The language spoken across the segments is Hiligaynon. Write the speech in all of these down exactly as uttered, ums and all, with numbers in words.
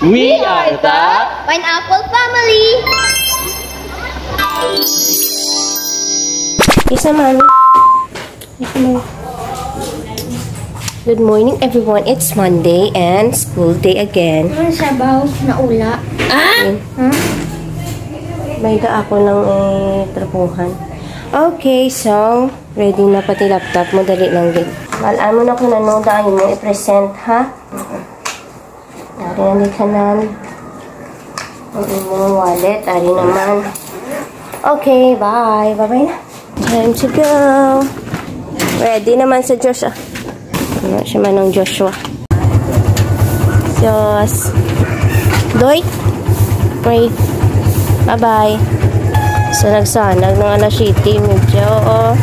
We are the Pineapple Family. Isa, Mami. Isa, Mami. Good morning, everyone. It's Monday and school day again. Ano siya, baw? Naula. Ah? Yun. Huh? May da ako lang eh, trapuhan. Okay, so, ready na pati laptop mo. Dali lang din. Wal-an mo na kung ano daan mo i-present, ha? Ari na ni kanan. Ang imong wallet, ari naman. Okay, bye. Bye-bye na. Time to go. Ready naman sa Joshua. Ano siya man ang Joshua? Diyos. Doy? Pray. Bye-bye. So, nagsanag ng alas siyete, medyo, oh.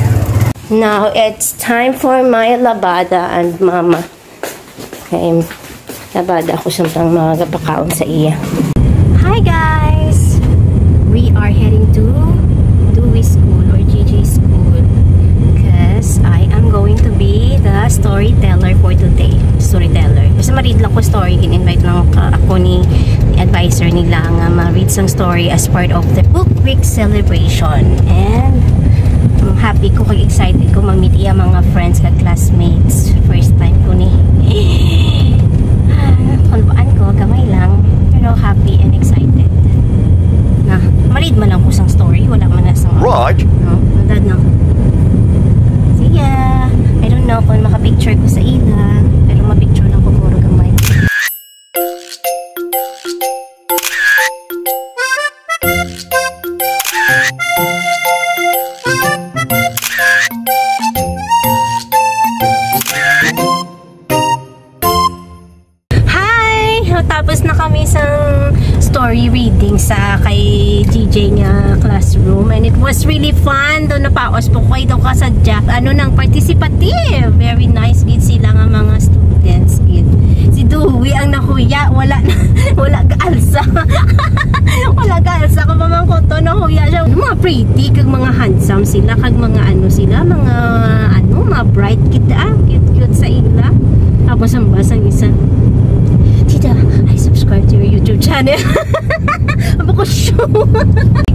Now, it's time for my labada and mama. Kay labada ako samtang mga gapakaon sa iya. Hi guys! We are heading to Dewey School or G J School because I am going to be the storyteller for today. Storyteller. Basta ma-read lang ko story, gin-invite lang ka, ako ni, ni advisor nila nga ma-read sang story as part of the Book Week celebration. And um, happy ko kag excited ko ma-meet iya mga friends kag classmates. First time ko ni. Ah, kulbaan ko, gamay lang. Pero happy and excited. Na, ma-read man lang ko sang story. Wala man na sa... Raj? No? Dad, no? See ya. I don't know kung makapicture ko sa ila. Pero ma-picture lang ko puro gamay. Hi! Tapos na kami sa story reading sa kay G J nga classroom, and it was really fun. Doon napaos po ko ito ka sa Jack. Ano nang participative. Very nice gid sila nga mga students gid. Si Dewey ang nahuya, wala na, wala ka alsa. Wala ka alsa ko mamang kuto, nahuya siya. Mga pretty kag mga handsome sila kag mga ano sila, mga ano, mga bright gid, ah, cute-cute sa ila. Tapos ang basang isa, "Tita, I subscribe to your YouTube channel." Amo ko, "Sure."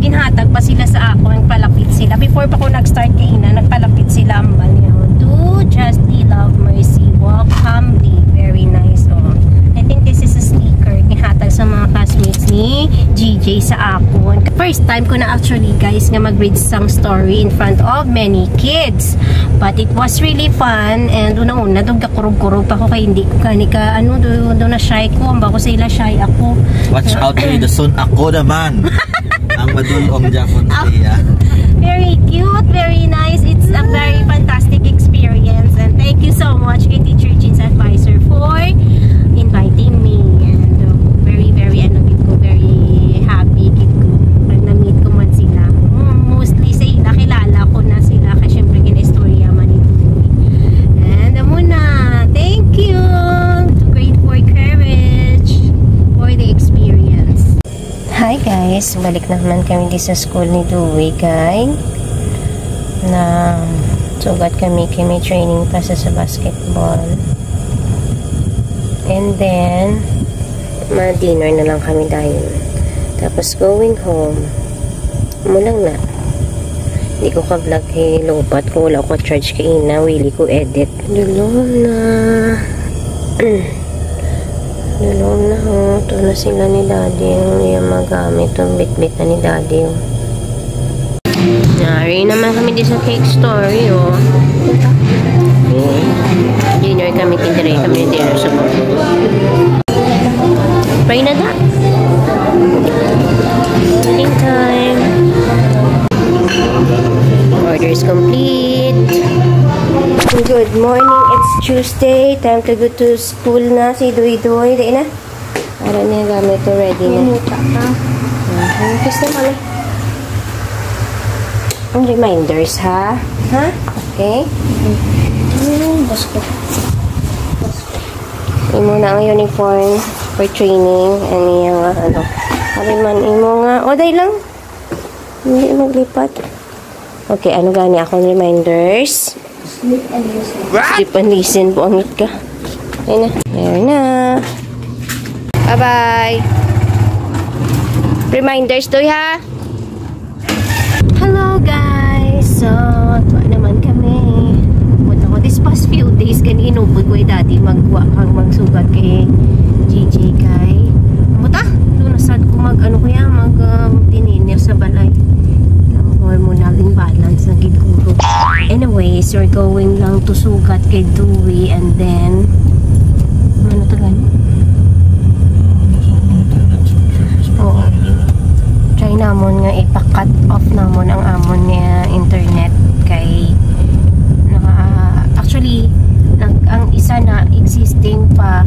Ginhatag pa sila sa ako, nagpalapit sila. Before pa ko nag-start kaina, nagpalapit sila ang man yun. To Justly Love Mercy. Walk humbly. Very nice, oh. I think this is a sticker. Ginhatag sa mga classmates ni G J sa akon. First time ko na actually, guys, nga mag-read sang story in front of many kids. But it was really fun. And una-una, dog kurog-kurog pa ko kay hindi ko gani ka, ano, do, do na shy ko. Ang ba ko sa ila shy ako. Watch out, Ray. Dason ako naman. Ang madulong Japon siya. Very cute, very nice. It's a very fantastic experience. And thank you so much kay Teacher Jean's advisor for inviting me. And uh, very, very, ano, gid ko, very happy gid ko pag na-meet ko man sila. Mm, mostly sa ila, kilala ko na sila. Kaya syempre, kinaistorya man ito. And amo na, thank you to Grade four Courage for the experience. Hi guys, balik na naman kami di sa school ni Dewey kay na sugat kami kay may training pa sa, sa basketball. And then, ma-dinner na lang kami dahil. Tapos going home, mo lang na. Hindi ko ka-vlog kay lobat ko, wala ko charge kay ina, wili ko edit. Dulong na. Dulong na, oh. Ito na sila ni Daddy. Ang iyang magamit. Itong bitbit na ni Daddy, oh. Nari naman kami di sa cake story, oh. Dinner kami, kintiray kami dinner sa Pray na da. Eating time. Order is complete. Good morning. It's Tuesday. Time to go to school na si Doy Doy. Di na. Ara niya gamit to, ready na. May muta ka. Mhm. Gusto mo na. Ang reminders, ha? Ha? Okay? Hmm, gusto. Imo na ang uniform for training. Ang iyang, ah, ano. Ari man, imo nga. O, day lang. Hindi maglipat. Okay, ano gani akong reminders? Sleep and listen. Sleep and listen po, angit ka. Ayun na. Meron na. Bye-bye. Reminders, Doy, ha? Hello, guys. So, tuwa naman kami. Punta ko this past few days, gani inupod ko, eh, dati magwa kang magsugat kay G J kay. Muta, doon na sad ko mag, ano, kaya mag, um, tininer sa balay. Ang hormonal imbalance na gid ko. Anyways, we're going lang to sugat kay Dewey, and then, ano to gani? Oo. Try namon nga ipa-cut off namon ang amon nga internet kay naka, actually, nag, ang isa na existing pa,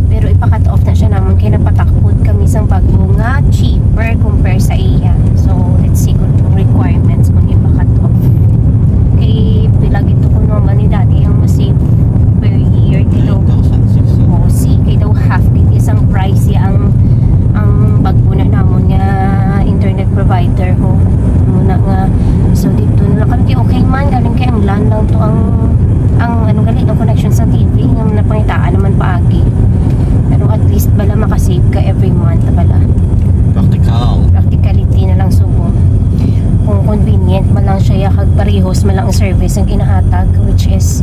pero ipa-cut off na siya namon kay napatakod kami sang bago nga cheaper compare sa iya. So, let's see kung anong requirements kung ipa-cut off. Kay pila gid to kuno man ni dati ang ma-save per year dito. Nine thousand six hundred. O, si, kay daw half gid isang price ya ang, ang bago na namon nga internet provider ho. Muna nga, so dito na lang kami. Kay okay man, galing kay ang LAN lang to ang, ang ano gali, ang connection sa T V, nga napangitaan naman paagi. Pero at least bala makasave ka every month, bala. Practical. Practicality na lang subo. Kung convenient man lang siya, ya, kag parehos man lang ang service ang ginahatag, which is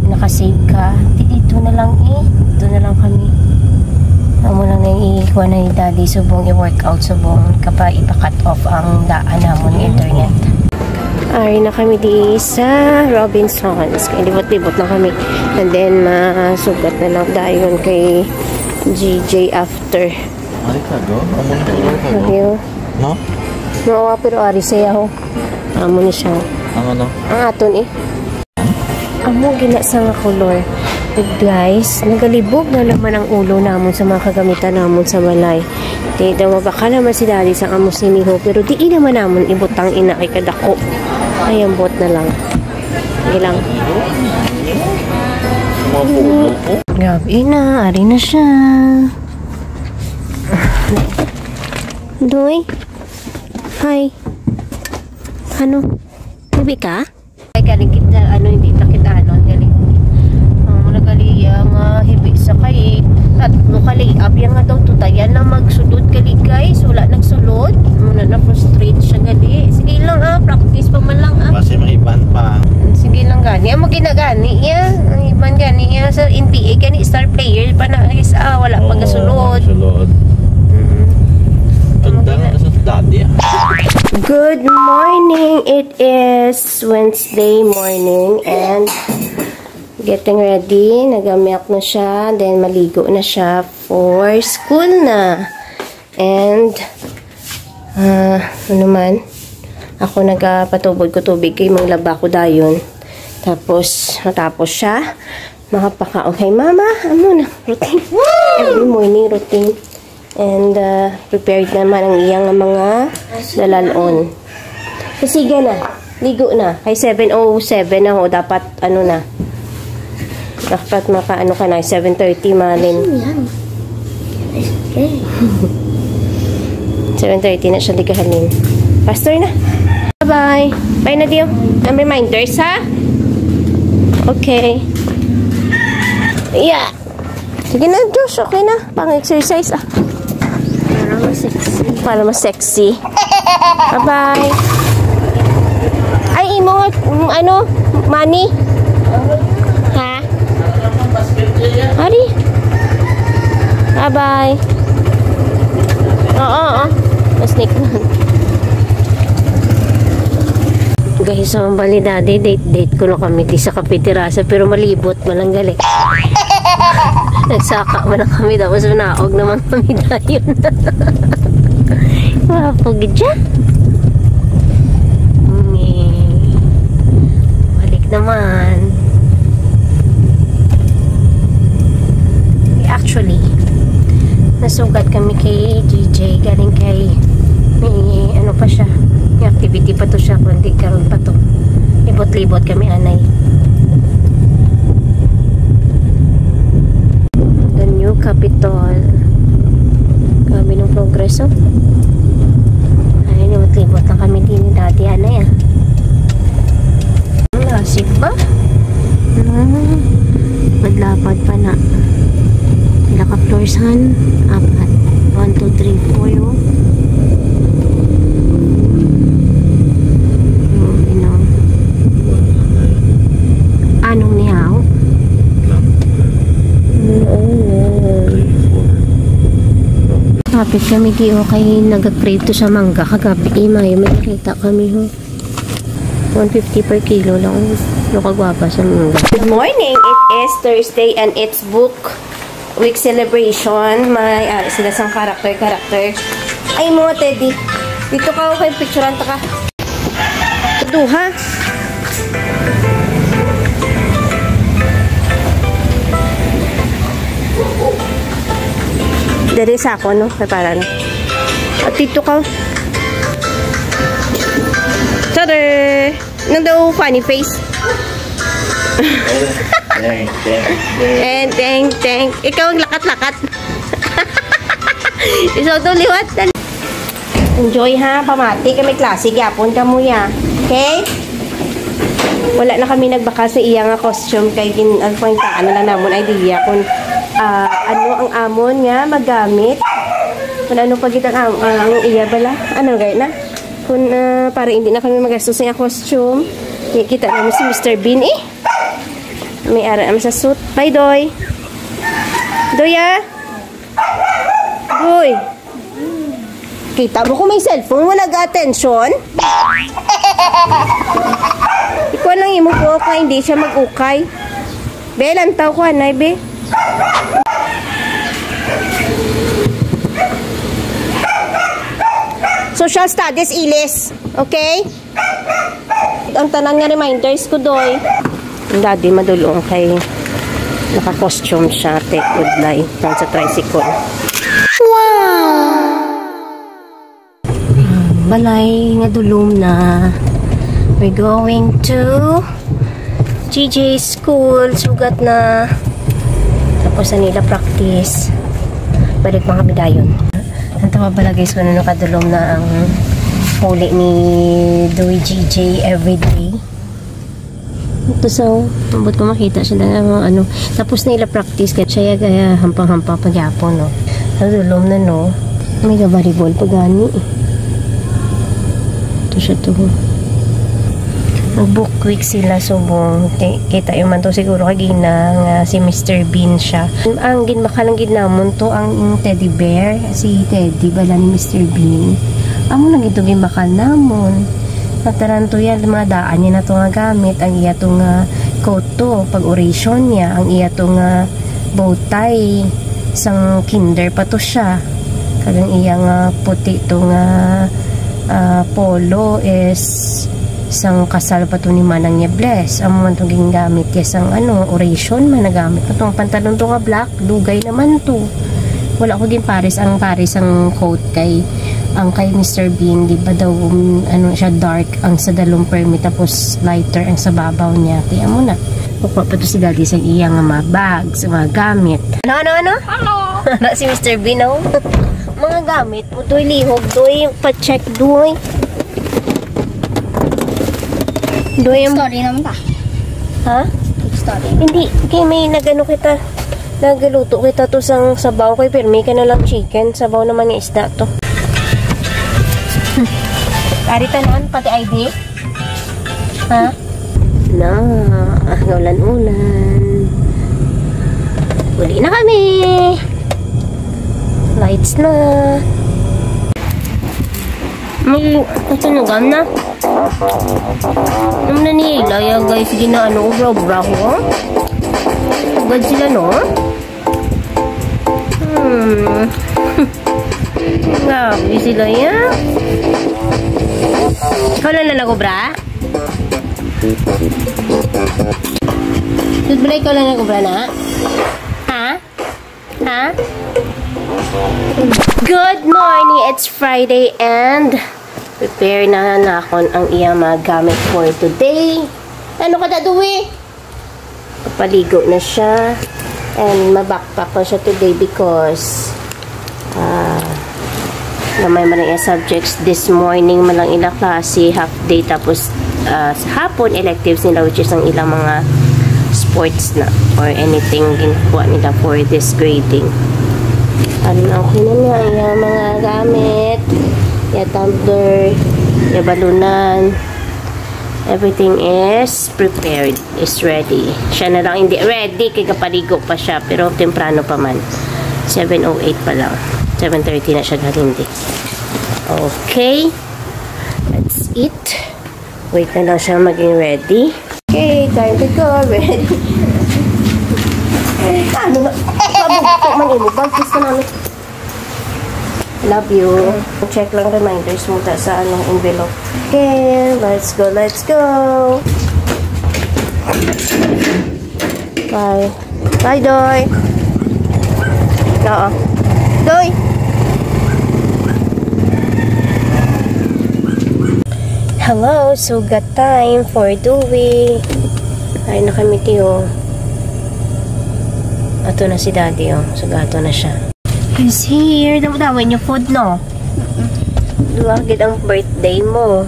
nakasave ka. Di dito na lang eh. Dito na lang kami. Amo lang na ikuha na ni Daddy subong i-workout, subong kapa ipa-cut off ang daan namon nga internet. Ari na kami di sa Robinsons. Kay libot-libot lang kami. And then, masugat na lang dayon kay G J after. Ari ka, do? Amo na siguro ka, do? Okay, oh. No? Mao, pero ari siya, oh. Amo ni siya. Ang ano? Ang aton, eh. Amo gina sa nga kolor. But guys, nagalibog na naman ang ulo namon sa mga kagamitan namon sa balay. Di daw mabaka naman si Daddy sa amo siniho, pero di naman namon ibutang ina kay kadako. Ay, ambot na lang. Sige lang. Gabi na, ari na siya. Doy. Hi. Ano? Hibi ka? Ay, galing kita, ano, hindi ta kita, ano, galing. Ang muna gali, ang, ah, hibi sa kay tatlo ka layup, yang nga daw tutayan lang magsulod gali, guys. Wala nagsulod. Muna na frustrate siya gali. Sige lang, ah, practice pa man lang, ah. Basi may iban pa. Sige lang gani. Amo ginagani iya. Ang iban gani iya sa N B A gani star player pa na, guys. Ah, wala pa gasulod. Sulod. Mm-mm. Ang dami na sa dati, ah. Good morning. It is Wednesday morning and getting ready. Naga-milk na siya. Then, maligo na siya for school na. And, ah, ano man, ako nagapatubod ko tubig kay manglaba ko dayon. Tapos, matapos siya, makapakaon kay mama. Amo na, routine. Every morning routine. And, ah, prepared naman ang iyang mga dalalon. So, sige na. Ligo na. Kay seven oh seven na ho. Dapat, ano na. Dapat maka, ano ka na, seven thirty, Malin. Yan. Okay. Seven thirty na siya, di kahalin. Pastor na. Bye-bye. Bye na, Dio. Ang reminders, ha? Okay. Yeah. Sige na, Josh. Okay na. Pang-exercise, ah. Para mas sexy. Para mas sexy. Bye-bye. Ay, imo, mm, ano, money? Ha? Ari. Bye-bye. Oo, oo. Mas nik-, guys, so, ang bali, Daddy, date-date ko na kami di sa Kapitirasa, pero malibot man lang gali. Nagsaka man lang kami, tapos naog naman kami dayon. Wapo gid siya. Nge. Balik naman. Actually, nasugat kami kay G J, galing kay may ano pa siya, may activity pa to siya, kundi karon pa to. Libot-libot kami, anay. The new Capitol. Grabe ng progreso. Ay, libot-libot lang kami din ni Daddy, anay, ah. Lasik ba? Hmm. Madlapad pa na. Pila ka Torsan, apat. One, two, three, four, oh. Oh, you know. Anong niya, oh? Oo. Kapit kami di, oh, kay nag-crave to sa mangga kagabi. Eh, may, may nakita kami, oh. One fifty per kilo lang. Ano kagwapa sa mangga? Good morning. It is Thursday and it's book week celebration. May, ah, sila sang character, character. Ay, mga teddy. Dito ka, okay, picturean ta ka. Duha. Dali sa ako, no? Kay para na. At dito ka. Tada! Nang daw funny face. Thank, thank, thank. And thank, thank. Ikaw ang lakat-lakat. Isaw to liwat. Enjoy ha, pamati kay may klase gyapon kamo ya. Okay? Wala na kami nagbakal sa iya nga costume kay gin ang pangtaan na lang namon idea kung, ah, ano ang amon nga magamit. Kung ano pa gid ang am-, ang iya bala. Ano gay na? Kung, ah, para hindi na kami magastos sa iya costume. Kay kita naman si Mister Bean eh. May ara naman sa suit. Bye, Doy. Doy, ah. Doy. Kita mo kung may cellphone, wala ga attention. Ikaw lang imo po kay hindi siya mag-ukay. Be, lantaw ko, anay, be. Social studies, ilis. Okay? Ang tanan nga reminders ko, Doy. Ang daddy madulong kay naka-costume siya, te, udlay, doon sa tricycle. Wow! Balay nga dulom na. We're going to G J school. Sugat na. Tapos na nila practice. Balik mga bidayon. Ang tawa pala, guys, kung ano kadulom na ang huli ni Doy G J everyday. Ito sa, ambot ko makita siya na, ano. Tapos na ila practice, kaya siya, kaya hampang-hampang pagyapon, no. Ang dulom na, no. May gabaribol pa gani, eh. Ito siya to. Mag-book week sila subong. Ti-, kita yung man to siguro kagina nga si Mister Bean siya. Ang ginbakal lang gid namon to ang teddy bear, si Teddy bala ni Mister Bean. Amo lang ito ginbakal namon. Mataran to yan, mga daan niya na to nga gamit. Ang iya to nga coat to, pag oration niya, ang iya to nga bowtie sang kinder pa to siya. Kag ang iya nga puti to nga, ah, polo is sang kasal pa to ni Manang niya Bless. Amo man to gingamit niya sang, ano, oration man nagamit. Ito ang pantalon to nga black, dugay naman to. Wala ko ginpares ang pares ang coat kay ang kay Mister Bean, di ba daw, um, ano siya, dark ang sa dalom permi, tapos lighter ang sa babaw niya. Kaya mo na. Kukuha pa to si Daddy sa iya nga mga bag, sa mga gamit. Ano, ano, ano? Hello! Na si Mister Bean, oh. Mga gamit mo, doy, lihog, doy, pa-check, doy. Doy, ang Story naman ta. Ha? Story. Hindi, kay may nagano kita, nagluto kita to sang sabaw kay pirmi ka na lang chicken, sabaw naman nga isda to. Ari tanan, pati I D. Ha? Na, ah, ulan-ulan. Uli na kami. Lights na. May katunugan na. Ano na ni Ilaya, guys? Sige na, ano, obra-obra ko. Tugad sila, no? Hmm. Grabe sila, ya. Ikaw lang na nag-obra? Good, bala, ikaw lang nag-obra na? Ha? Ha? Good morning! It's Friday and prepare na nakon ang iya mga gamit for today. Ano ka, Dadui? Paligo na siya. And ma-backpack na siya today because, ah, na may mga subjects this morning, man lang ila klase, half day, tapos, ah, sa hapon, electives nila, which is ang ilang mga sports na or anything ginkuha nila for this grading. Ano na, okay na niya. Yung mga gamit. Yung tumbler. Yung balunan. Everything is prepared. Is ready. Siya na lang hindi ready kay kapaligo pa siya. Pero temprano pa man. Seven oh eight pa lang. Seven thirty na siya galing di. Okay. That's it. Wait na lang siya maging ready. Okay, time to go. Ready. Ano na? Pabugto man imo. Bagtis ka namin. Love you. Check lang reminders mo ta sa anong envelope. Okay, let's go, let's go. Bye. Bye, Doy. Oo. Doy! Hello, sugat time for Dewey. Ay na kami, tiyo. Ato na si Daddy, oh. Sugato na siya. He's here. Damo-damo inyo food, no? Duha gid ang birthday mo.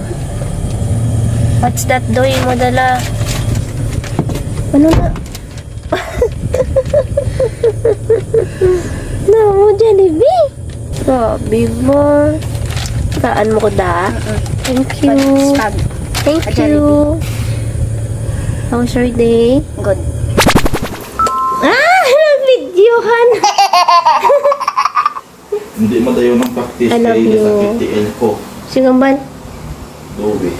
What's that, Doy, mo dala? Ano na? No, Jollibee. Grabe mo. Taan mo ko da. Thank you. Spag. Thank you. How's your day? Good. Ah! Nag-video ka na. Hindi madayon ang practice. I love kay you. Nasakit tiil ko. Sige, man. Dobe.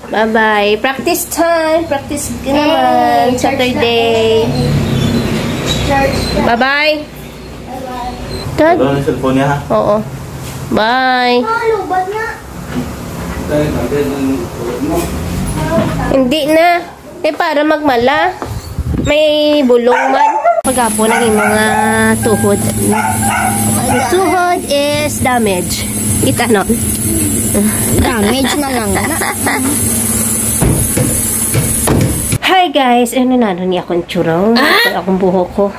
Bye-bye. Practice time. Practice ka naman. Hey, church na. Saturday. Church na. Bye-bye. Bye-bye. Dad? Wala na yung cellphone niya, ha? Oo. Bye. Makalubad na. Dahil ang dahil ng tulog mo. Hindi na. Eh, para magmala. May bulong man. Pagapon ang imong tuhod. Tuhod is damage. Kita, no? Damage na lang na. Hi guys! Ano na, ano ni akong tsura? Ah? Akong buhok ko.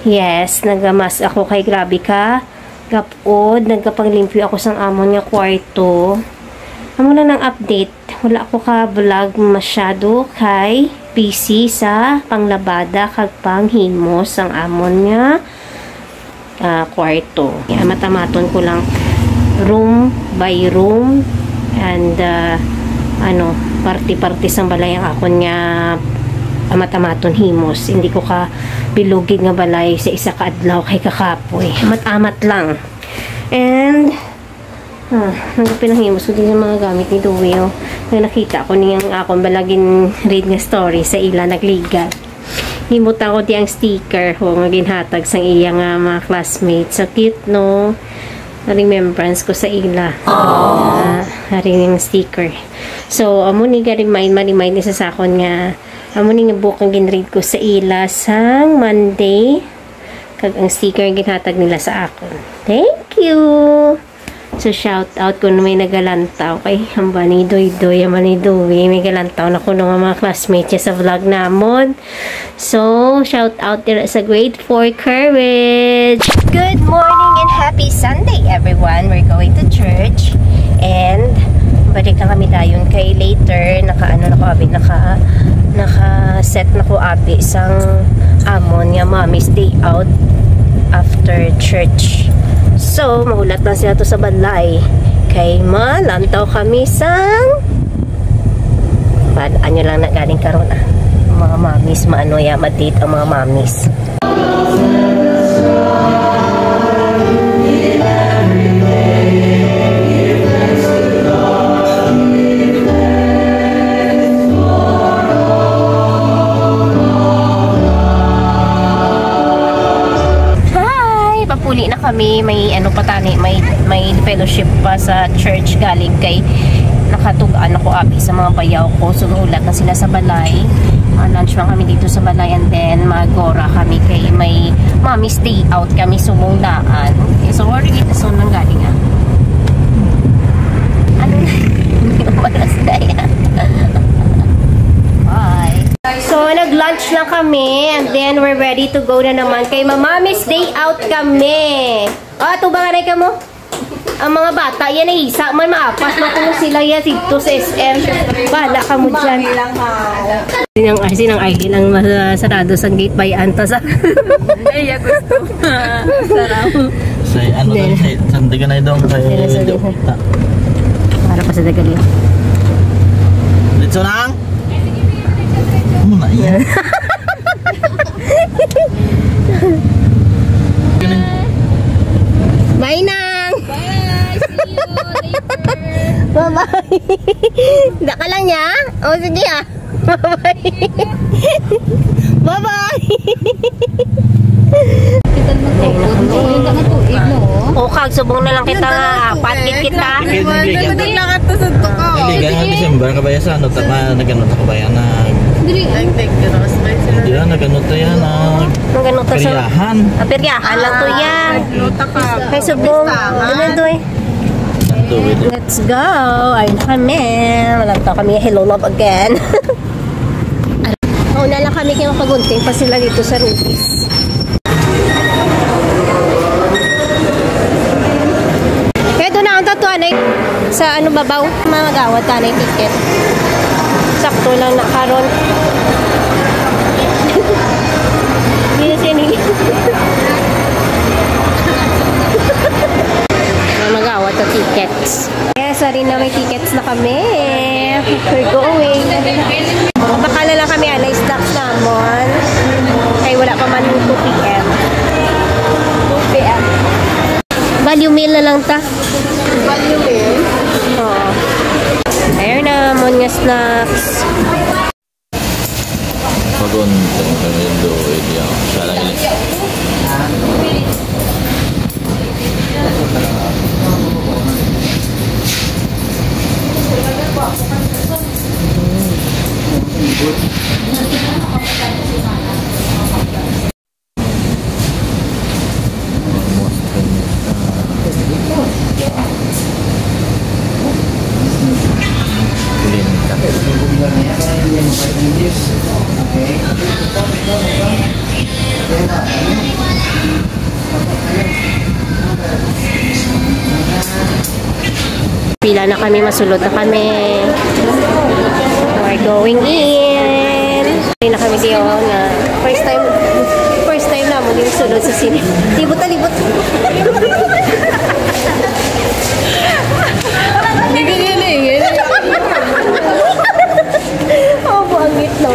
Yes, nagamas ako kay grabe ka. Gapod, nagkapanglimpyo ako sang amon nga kwarto. Amo na nang update. Wala ako ka-vlog masyado kay busy sa panglabada kag panghimos sang amon nga, ah, kwarto. Amat-amaton ko lang room by room and, ah, ano, parte-parte sang balay ang akon nga amat-amaton himos. Hindi ko ka bilugid nga balay sa isa ka adlaw kay kakapoy. Amat-amat lang. And, ah, nagpinanghimos ko din sa mga gamit ni Dewey, oh. Nga nakita ko niyang akon bala gin-read nga story sa ila nagliga. Himot ako di ang sticker, oh, nga ginhatag sang iya nga mga classmates. So cute, no? Na remembrance ko sa ila. Ah, hari ning sticker. So, amo ni ga-remind, ma-remind ni sa sakon nga amo ni nga book ang gin-read ko sa ila sang Monday. Kag ang sticker ginhatag nila sa akon. Thank you! So, shout out kung may nagalantaw. Kay, hamba ni Doydoy, hamba ni Dewey, may galantaw na kuno nga mga classmates niya sa vlog namon. So, shout out dira sa grade four Courage. Good morning and happy Sunday, everyone. We're going to church and balik na kami dayon kay later naka ano na ko abi naka naka set na ko abi sang amon nga mommy's day out after church. So, mahulat lang sila to sa balay kay malantaw kami sang Bal-an nyo lang na galing karon, ah. Mga mommies, maano ya, ma-date ang mga mommies. Hi! Papuli na kami. May ano pa tani, may, may fellowship pa sa church galing kay nakatug-an ako abi sa mga bayaw ko. So, hulat na sila sa balay. Ah, lunch man kami dito sa balay and then mag-ora kami kay may mommy stay out kami subong daan. Okay, so, where dito? So, nang galing, ah. Ano na? Hindi ko malas na yan. Bye. So, nag-lunch lang kami and then we're ready to go na naman kay ma-mommy's day out kami. Oh, tubangan na ka mo? Ang mga bata, yan ay isa. May maapas na kung sila yan, dito sa S M. Bahala ka mo dyan. Sinang, ay, sinang Arlene ang mas-, sarado sa gate by Antas. Ay, gusto. Sarap. Sa ano daw, sa, sa Daganay daw, kay Diyopita. Para pa sa Daganay. Dito lang. Ano na yan? Bye, Nang! Bye! See you later! Bye-bye! Daka lang niya? O, sige ah! Bye-bye! Bye-bye! Kita naman po. Hindi ka na tuig, no? O, kag subong na lang kita nga apat, gid kita. Hindi, hindi, hindi. Naglakat to sa tuka. Hindi, ganang December, kabaya sa ano, tama, nagano ta kabaya na. Dili. Nag-take the rose by sila. Hindi, ah, nagano ta yan, ah. Nagano ta sa Peryahan. Ah, peryahan lang to yan. Nota ka. Kay subong. Ano to eh? Ang tuwid. Let's go! Ayun na kami. Walang tao kami. Hello, love, again. Mauna lang kami kay mapagunting pa sila dito sa Ruby's. Kaya doon na ang tatuan ay sa ano babaw. Mga gawad ka na yung ticket. Sakto lang na karon. Hindi na siya nili. Mga gawad ka tickets. Yes, sorry na may tickets na kami. We're going. Baka na lang kami, anay, snacks namon. Kay wala pa man two P M. Two P M. Value meal na lang ta. Value meal? Oo. Ayun na, mon nga snacks. Pagunting kami do, eh, di ako. Siya lang ini. Pila na kami, masulod na kami. We're going in. Pila na kami diyon nga first time, first time namon yung sulod sa sine. Libot na libot. Hindi, hindi, hindi, hindi. Opo, ang gitna.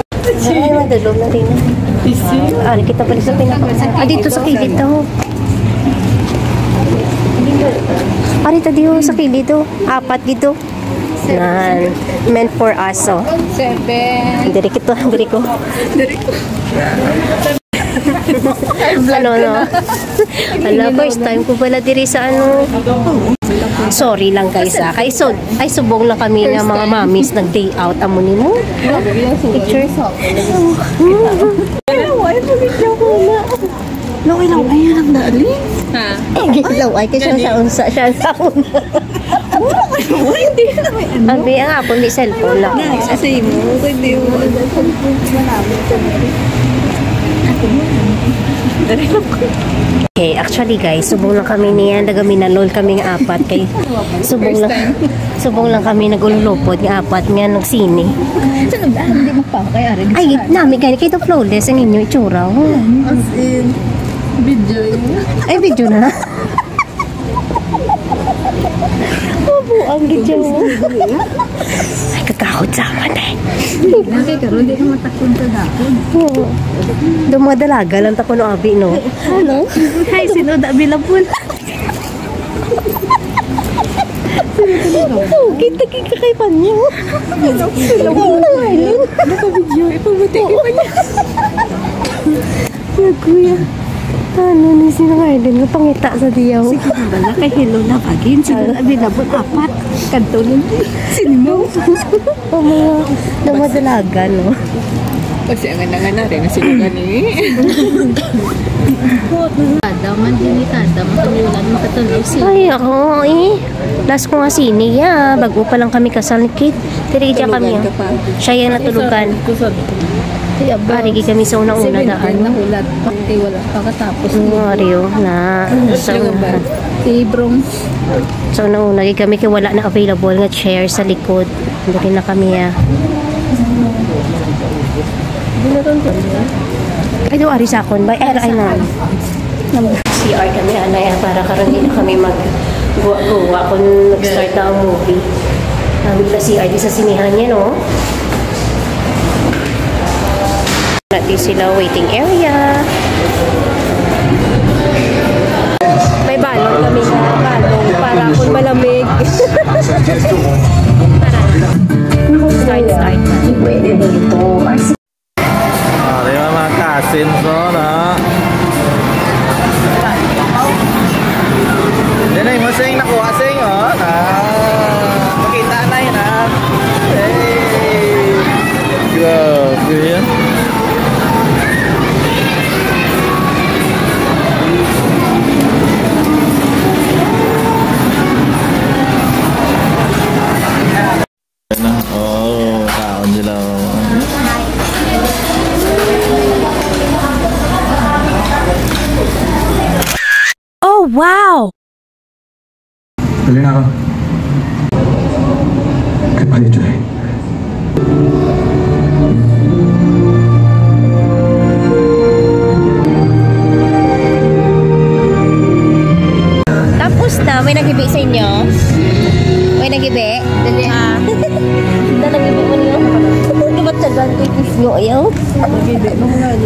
Ay, madulog na rin. Isi? Ah, kita pa rin sa pinaka-, ah, dito sa kilid daw. Ari ta diyo sa kilid, oh. Apat dito. Nan. Meant for us, oh. Seven. Diri kito, diri ko. Diri ko. Ano, no? Ala, first time ko pala diri sa ano. Sorry lang, guys, ah. Kay so, ay, subong lang kami nga mga mamis nag-day out. Amo nimo. Picture. Ay, pagkakita ko na. Laway, laway, ang dali. Ha? Laway, kay siya sa unsa, siya sa una. Mura ka naman, hindi na may ano. Abi, ang apon, may cellphone lang. Nice, asay mo. Pwede mo. Okay, actually, guys, subong lang kami niya. Nagaminalol kami nga apat kay subong lang, subong lang kami nagululupod nga apat nga nagsini. Saan ba? Hindi mo pa kaya rin. Ay, nami gani kay to flawless ang inyo itsura, oh. As in, video yun. Ay, video na. Opo, ang gidyo. Ay, kakahod sa aman, eh. Lagi karon, di ka matakon sa dapon. Oo. Dumadalaga lang ta kuno abi, no? Hello? Hi, sino da bilabon? Kita, kita kay Panyo. Hello, hello. Hello. Naka-video, ipabati kay Panyo. Ay, kuya. Ano ni si Nang Arden? Mapangita sa diyaw. Sige na bala, kay hello na bagin. Sila na binabon apat. Kanto nun. Sino? O, mga namadalagan, no? Kasi ang nga na rin, sila gani. Kada man, dinitada, makatulan, makatuloy sila. Ay, ako, eh. Last ko nga sini, ya. Bago pa lang kami kasal, kid. Diri dyan kami, Tulugan ah. ka pa. Siya yung natulugan. Kusog. Ari gid kami sa una-una daan. Nahulat. Pati wala pa katapos. Mario na. Sa una. Si Bronx. Sa una-una gid kami kay wala na available nga chair sa likod. Diri na kami, ah. Ay, do, ari sa akon. Bay, ay, ay, na. C R kami, anay, ah, para karon di na kami mag-guwa-guwa kung nag-start na ang movie. Kami pa C R di sa sinihan niya, no? Natin sila waiting area. May balon kami na balon para kung malamig. Start, start. Ah, di ba, mga cousins, no, na? Yan ay mo sing nakuha sing, oh, na. Makita na yun, ah. Hey. Grabe yan. Oh, kaon sila, oh. Oh, wow! Dali na ako. Goodbye, Joy. Tapos na, may naghibi sa inyo? May naghibi? Dali, ah. Dala, naghibi mo niyo? Dumatsagan ko, kiss nyo, ayaw. Naghibi mo nga, ano?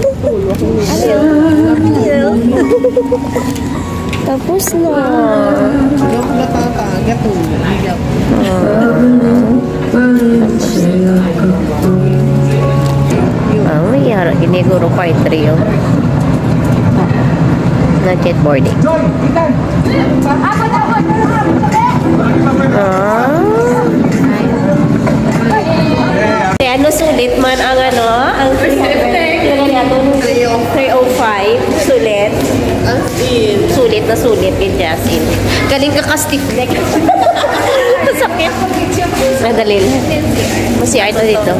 Ayaw. Ayaw. Tapos na. Joke na pa ka, gato. Ah. Ah, may yara, giniguro part three, oh. Nag-jet boarding. Ah. Kaya ano, sulit man ang ano, ang three oh five, sulit. As in. Sulit na sulit kay Justin. Galing ka ka-stiff neck. Sakit. Madali lang. Mas si Art dito.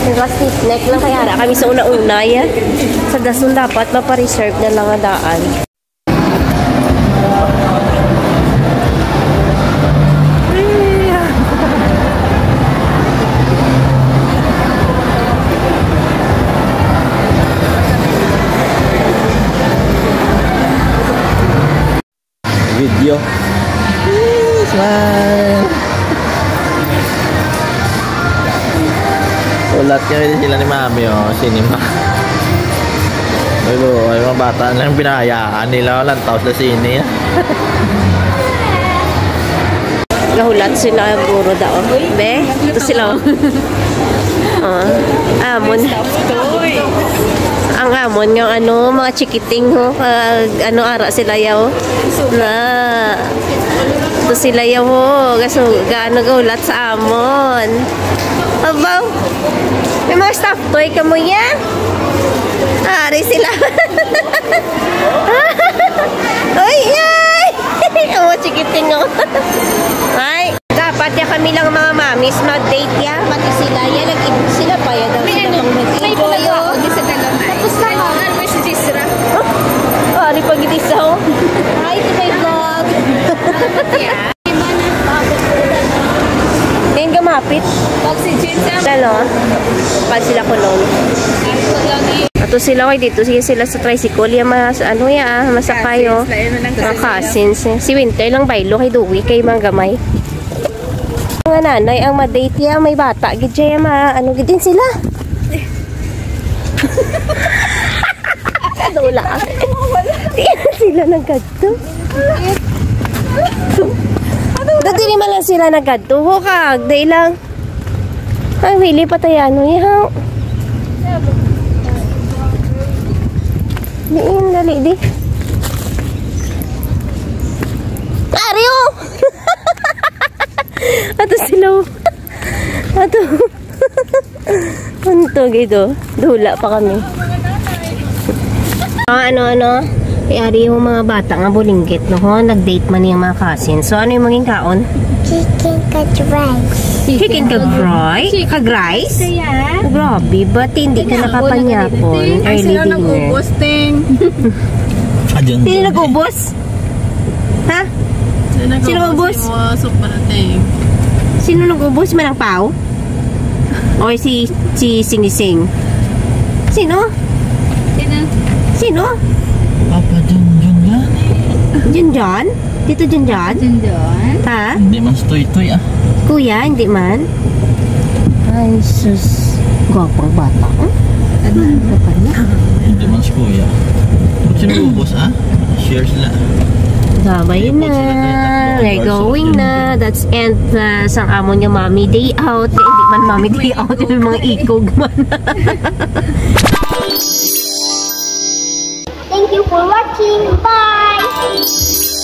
Naka-stiff neck lang kaya ara kami sa una-una, ya. Sa dason dapat mapa-reserve na lang ang daan. Video. Smile. Ulat kami din sila ni Mami, oh, cinema. Ay, lo, ay, mga bata na yung pinahayaan nila, walang tao sa sine. Gahulat sila, guro daw. Be, ito sila, oh. Ah, amon. Ang amon nga, ano, mga chikiting, ho. Ah, ano, ara sila, yaw. Na, ito sila, yaw, ho. Kaso, gaano gahulat sa amon. Abaw, may mga staff toy kamo, ya? Ari sila. Uy, ay! Ang mga chikiting, oh. Ay, dapat ya kami lang mga mamis mag-date ya. Pati sila, ya, nag-, sila pa, ya, daw sila ano, pang mag-enjoy, oh. Tapos na, oh. Ano si Jisra? Oh, ari pag-isa, oh. Hi to my vlog. Yeah. Ngayon gamapit. Oxygen sa Ano? Pag sila kulong. Ato sila kay dito, sige sila sa tricycle. Yung mga, ano ya, ah, masakay, oh. Mga cousins, eh. Si Winter lang baylo kay Dewey kay mga gamay. Mga nanay ang ma-date ya, may bata gid siya, ma-, ano gid din sila. Wala. Di sila nagkadto. Dati ni man lang sila nagkadto. Hukag, di lang. Ay, wili pa tayo, ano, ihaw. Diin, dali, di. Ario! Ato sila, oh. Ato. Untog ito. Dula pa kami. Ah, ano, ano? Kay ari yung mga bata nga bulinggit, no, ho? Nag-date man yung mga cousin. So, ano yung maging kaon? Chicken kag rice. Chicken kag rice? Kag rice? Kaya? Oh, grabe. Ba't hindi ka nakapanyapon? Ay, early sila dinner. Nag-ubos, Ting. Ayun. Sino nag-ubos? Ha? Sino nag-ubos? Sino nag-ubos? Yung mga soup para, Ting. Sino nag-ubos? Manang Pao? Oy, si, si Sinising. Sino? Sino? Sino? Papa Junjun yan eh. Junjun? Tito Junjun? Junjun? Ha? Hindi man si Toy Toy, ah. Kuya, hindi man? Ay, sus. Gwapang bata, oh. Ano? Ano pa niya? Hindi man si Kuya. Ba't sino ubos, ah? Share sila. Sabay na. We're going na. That's end na sang amon nga mommy day out. Kaya hindi man mommy day out, yung mga ikog man. Thank you for watching. Bye!